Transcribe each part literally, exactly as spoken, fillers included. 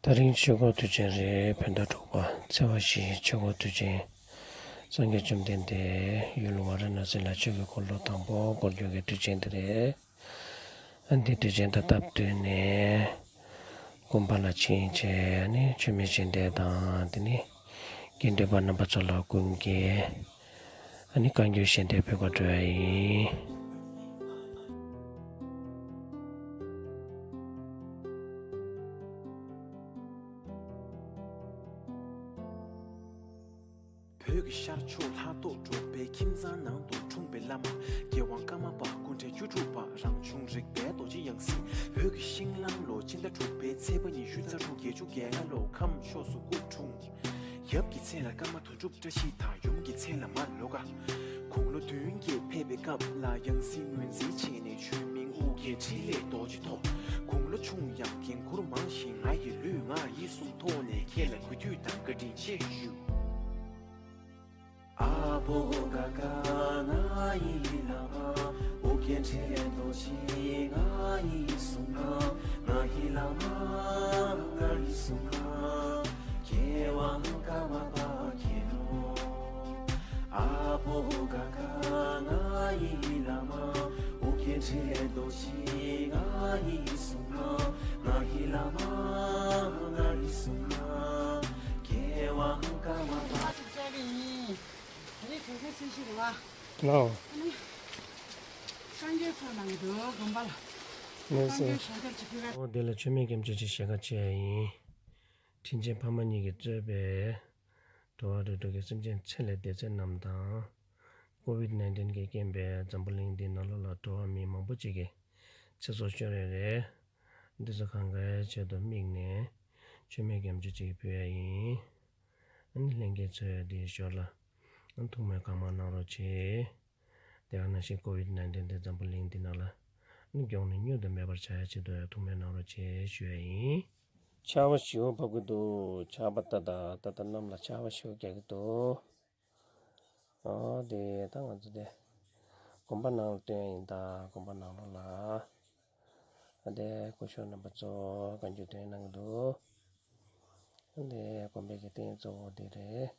དེ་རིང་ཆོས་འཁོར་དུས་ཆེན་རེད། བོད་ཟླ་དྲུག་པ་ཚེས་པ་བཞི་ཆོས་འཁོར་དུས་ཆེན། སངས་རྒྱས་བཅོམ་ལྡན་འདས་ཡུལ་ཝཱ་ར་ཎ་སི་ལ་ཆོས་ཀྱི་འཁོར་ལོ་དང་པོ་བསྐོར་རྒྱུ་གི་དུས་ཆེན་དེ་རེད། ཨ་འདི་དུས་ཆེན་དང་སྟབས་བསྟུན་ནས་དགོན་པ་ལ་ཕྱིན་བྱས་ནས་མཆོད་མེ་སྦྱིན་བདེ་དང་དེ་ནས་དགེ་འདུན་པ་རྣམ་པ་ཚོ་ལ་ཀུན་གྱིས་ཨ་ནི་བཀའ་འགྱུར་ཞལ་འདེབས་ཕུལ་བར་འགྲོ་ཡ་ཡིན། བོད་ཀྱི་ཤར་ཕྱོགས་ལྷ་ཐོག་འབྲོག་པའི་ཁྱིམ་ཚང་ནང་དུ་འཁྲུངས་པའི་བླ་མ་རྒྱལ་དབང་ཀརྨ་པ་སྐུ་ཕྲེང་བཅུ་དྲུག་པ་རང་བྱུང་རིག་པའི་རྡོ་རྗེ་ཡང་སྲིད། བོད་ཀྱི་ཤིང་གླང་ལོ་སྤྱི་ཟླ་དྲུག་པའི་ཚེས་པ་ཉི་ཤུ་རྩ་དྲུག་བརྒྱད་ཅུ་གྱ་ལྔ་ལོ་ཁམས་ཕྱོགས་སུ་སྐུ་འཁྲུངས། ཡབ་ཀྱི་མཚན་ལ་ཀརྨ་དོན་གྲུབ་བཀྲ་ཤིས་དང་ཡུམ་གྱི་མཚན་ལ་མ་ལོ་ཀ། དགུང་ལོ་བདུན་བརྒྱད་ཕེབས་པའི་སྐབས་ལ་ཡང་སྲིད་ངོས་འཛིན་བྱས་ནས་ཆོས་མིང་ཨོ་རྒྱན་འཕྲིན་ལས་རྡོ་རྗེ་ཐོབ། དགུང་ལོ་ཆུང་ཡང་འགན་ཁུར་མང་ཞིང་ང་ཡི་ལུས་ངག་ཡིད་གསུམ་ཐོག་ནས་ཁྱེད་ལ་གུས་འདུད་དང་བཀའ་དྲིན་ཆེ་ཞུ། ཨ་པོ་ག་ག་ང་ཡི་བླ་མ་ཨོ་རྒྱན་འཕྲིན་ལས་རྡོ་རྗེ་ང་ཡི་གསུང་ང་ང་ཡི་བླ་མ་ང་ཡི་གསུང་ང་། ཁྱེད་དབང་བསྐུར་བ་མཁྱེན་ནོ། ཨ་པོ་ག་ག་ང་ཡི་བླ་མ་ཨོ་རྒྱན་འཕྲིན་ལས་རྡོ་རྗེ་ང་ཡི་གསུང་ང་ང་ཡི་བླ་མ་ང་ཡི་གསུང་ང་། ཁྱེད་དབང་བསྐུར་བ་མཁྱེན་ནོ། ཨ་ནི་བཀའ་འགྱུར་ཚོགས་གནང་གི་འདུག་དགོན་པ་ལ། ལགས་སོ། བཀའ་འགྱུར་ཞལ་འདེབས་ཅིག་ཕུལ་ག། འོ་དེ་ལ་མཆོད་མེ་སྐྱབས་འཇུག་ཅིག་ཞལ་ཁ་ཕྱེ་ཡ་ཡིན། དྲིན་ཅན་ཕ་མ་གཉིས་ཀྱིས་གཙོས་པའི་འགྲོ་བ་རིགས་དྲུག་གི་སེམས་ཅན་ཚེ་ལས་འདས་ཚད་རྣམས་དང་། ཀོ་ཝིད་ནའིན་ཊིན་གྱི་རྐྱེན་པས་འཛམ་བུ་གླིང་འདིའི་ནང་ལོགས་ལ་འགྲོ་བ་མི་མང་པོ་ཅིག་གི་ཚེ་སྲོག་སྐྱོན་རེ་རེད། འདི་ཚོ་གང་གའི་ཆེད་དུ་དམིགས་ནས་མཆོད་མེ་སྐྱབས་འཇུག་ཅིག་ཕུལ་ཡ་ཡིན། ཨ་ནི་ལྷན་རྒྱས་ཚོས་འདིའི་ཞོར་ལ་ཨ་ཐུགས་སྨོན་གང་མང་གནང་རོགས་གྱིས། དེ་ག་ནང་བཞིན་ཀོ་ཝིད་ནའིན་ཊིན་འདི་འཛམ་བུ་གླིང་འདི་ནང་ལ་ཨ་ནི་མགྱོགས་ནས་མྱུར་དུ་མེད་པར་བྱ་ཡ་ཆེད་དུ་ཐུགས་སྨོན་གནང་རོགས་གྱིས་ཞུ་ཡ་ཡིན། ཆར་པ་ཞེ་པོ་བབས་ཀྱི་འདུག་ཆར་པ་ཏག་ཏག་ཏག་ཏག་གནམ་ལ་ཆར་པ་ཞེ་པོ་རྒྱག་གི་འདུག་ཨོ་དེ་ད་ང་ཚོ་དེ་དགོན་པ་ནང་ལ་སྟོན་ཡིན། ད་དགོན་པ་ནང་ལོགས་ལ་ཨ་དེ་སྐུ་ཞབས་རྣམ་པ་ཚོ་བཀའ་འགྱུར་སྟོན་གནང་གི་འདུག་ཨ་དེ་དགོན་པའི་གི་རྟེན་གཙོ་བོ་དེ་རེད།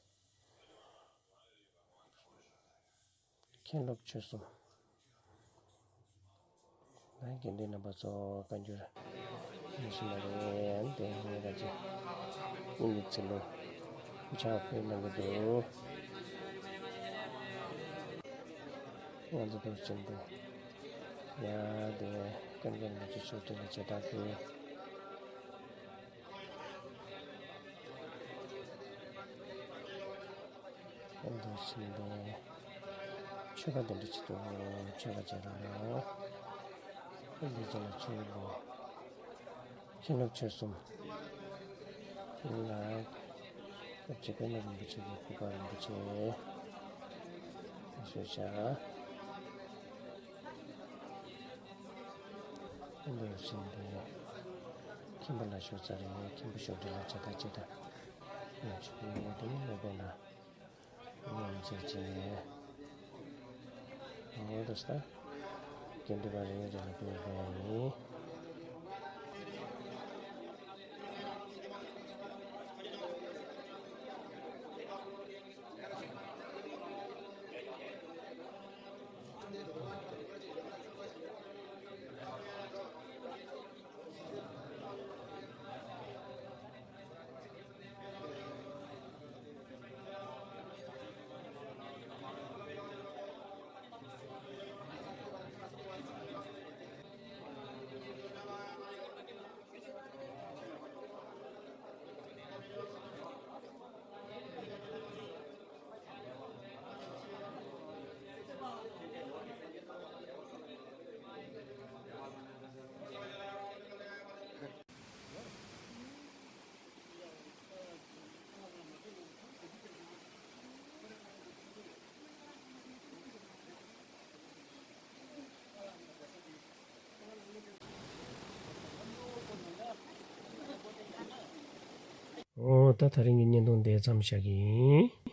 མཁན་སློབ་ཆོས་གསུམ། ད་དགེ་འདུན་རྣམ་པ་ཚོ་བཀའ་འགྱུར་ཉན་བཞིན་པ་རེད། དེ་ངས་ད་ཅི་སྙིང་གི་ཚིག་ལོ་ཕྱག་ཕུལ་གནང་གི་འདུག་ང་ཚོ་འདུག་ཕྱིན་ཏེ་ཡ་དེ་ཀུན་མཁྱེན་མ་གཅིག་ཆོས་སྒྲོན་ལ་མཇལ་དར་ཕུལ། འདུག་ཕྱིན་ཏེ་མཆོད་པ་འདི་འདྲ་ཅིག་ཏུ་མཆོད་པ་བྱེད་རོགས་གནང་། འདི་རྗེས་ལ་ཆོས་ལུང་མཁན་སློབ་ཆོས་གསུམ་ལ་སྐྱབས་རྗེ་པདྨ་རིན་པོ་ཆེ་གི་སྐུ་པར་རིན་པོ་ཆེ་ཞུ་བྱ། འདུག་ཕྱིན་ཏེ་མཁན་པོ་ལ་ཞུ་ཚར་རེད། མཁན་པོ་ཞུ་འདྲི་ལ་བྱ་ད་ཅི་ད་ང་ཆུ་ཡོད་དེ་ནི་སློབ་དཔོན་ལ། ཉམས་བྱེད་ཅིང་། འོ་དོ་ས། དགེ་འདུན་པ་རེ་རེ་ལ་ཕུལ་དགོས་ཡིན། འོ་ད་དེ་རིང་གི་བརྙན་ཐུང་འདི་མཚམས་བཞག་གི་ཡིན།